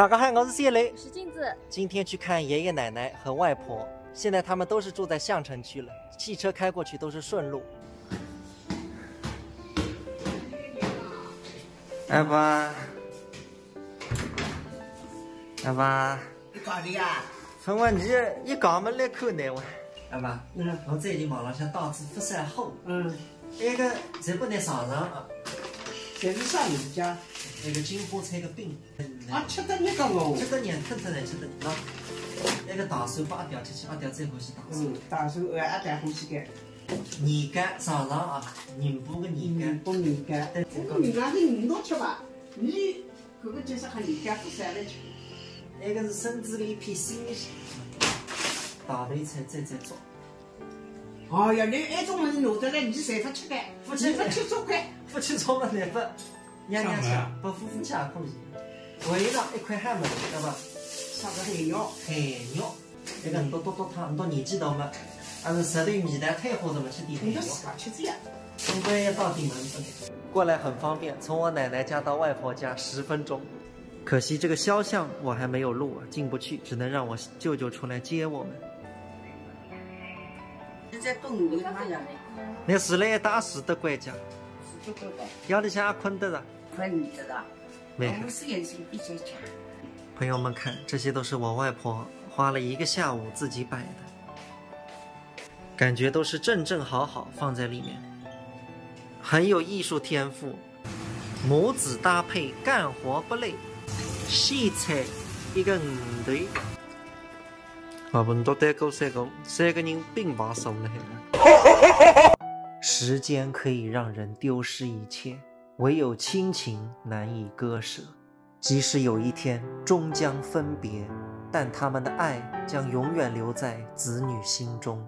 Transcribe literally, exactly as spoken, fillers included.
大家好，我是谢雷。是镜子。今天去看爷爷奶奶和外婆，现在他们都是住在相城区了，汽车开过去都是顺路。阿爸，阿爸，你讲的呀？春晚你一讲么来看呢哇？阿爸，嗯我最近网浪向到处发散货，嗯，那个侪不能上上啊，侪是啥物事啊？那个金花菜个饼。啊，吃得热个哦。吃得热，吞吞来吃得热。那个糖酸拨阿爹吃吃，阿爹最欢喜糖酸。嗯，糖酸呃，阿爹欢喜个。年糕上上啊，宁波个年糕。嗯，不年糕。对我们年糕是你多吃吧？你搿个就是很年糕不塞得吃。那个是孙子的一片心意。大头菜再再做。哦呀，你埃种物事弄得来，你侪勿吃个，勿吃你勿吃做个。勿吃做么难勿？娘娘吃上来啊，拨夫妇吃也可以。还有呢，一块海参，对伐？啥个海肉？海肉，那个你多多多汤，你多年纪大嘛，还是舌头味道退化的嘛，吃点海肉你就。自家吃吃呀。总归要到底门不给。过来很方便，从我奶奶家到外婆家十分钟。可惜这个肖像我还没有录啊，进不去，只能让我舅舅出来接我们。现在冻你妈呀，那是来打死的关家，是这个的，夜里向也困得着。困你知道？没我们是眼睛闭着讲。朋友们看，这些都是我外婆花了一个下午自己摆的，感觉都是正正好好放在里面，很有艺术天赋，母子搭配干活不累，荠菜一个鱼头。啊不，你到单个三个，三个人并排坐了海。时间可以让人丢失一切，唯有亲情难以割舍。即使有一天终将分别，但他们的爱将永远留在子女心中。